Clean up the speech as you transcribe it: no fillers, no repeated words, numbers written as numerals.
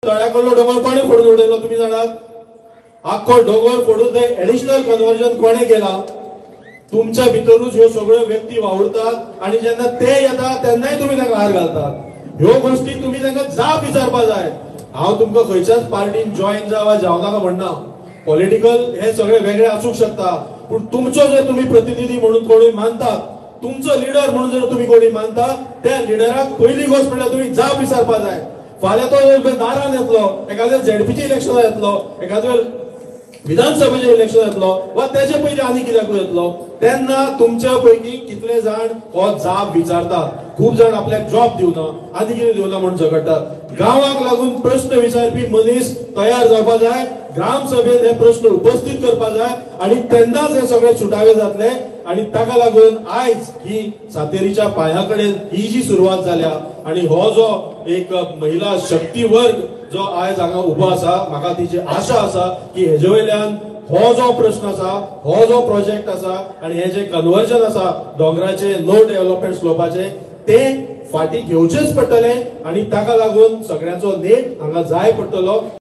तळ्या कडलो दोंगर कोणें फोडून उडयलो तुमी जाणात? आख्खो दोंगर फोडून ते एडिशनल कन्वर्जन कोणें केला? तुमच्या भितरूच ह्यो सगळ्यो व्यक्ती वावुरतात आनी जेन्ना ते येता तेन्नाय तुमी तांकां हार घालतात. ह्यो गोष्टी तुमी तांकां जाप विचारपा जाय. हांव तुमकां खंयच्याच पार्टीन जॉयन जावा जावं नाका म्हणना, पॉलिटिकल हे सगळे वेगळे आसूंक शकता, पूण तुमचो जर तुमी प्रतिनिधी म्हणून कोणूय मानतात, तुमचो लिडर म्हणून जर तुमी कोणी मानता, त्या लिडराक पयली गोश्ट म्हणल्यार तुमी जाप विचारपा जाय. फाल्यां तो दारान येतलो, एखाद्या झेडपीचे इलेक्शन येतलो, एखाद्या विधानसभेचे इलेक्शन येतलो वा तेजे पयलीं आनी कित्याकूय येतलो, तेन्ना तुमच्या पैकी कितले जाण हो जाप विचारतात. खूब जाण आपल्याक जॉब दिवना आनी कितें दिवना म्हूण झगडटात. गांवाक लागून प्रश्न विचारपी मनीस तयार जावपा जाय, ग्रामसभेत हे प्रश्न उपस्थित करपा जाय आनी तेन्नाच हे सगळे सुटावे जातले. आनी ताका लागून आयज ही सातेरीच्या पांया कडेन ही जी सुरवात जाल्या आनी हो जो एक महिला शक्ती वर्ग जो आयज हांगा उबो आसा, म्हाका तिची आशा आसा की हेजे वयल्यान हो जो प्रश्न आसा, हो जो प्रोजेक्ट आसा आनी हे जे कन्वर्जन आसा दोंगराचे लो डेव्हलपमेंट स्लोपाचे, ते फाटी घेवचेच पडटले आनी ताका लागून सगळ्यांचो नेट हांगा जाय पडटलो.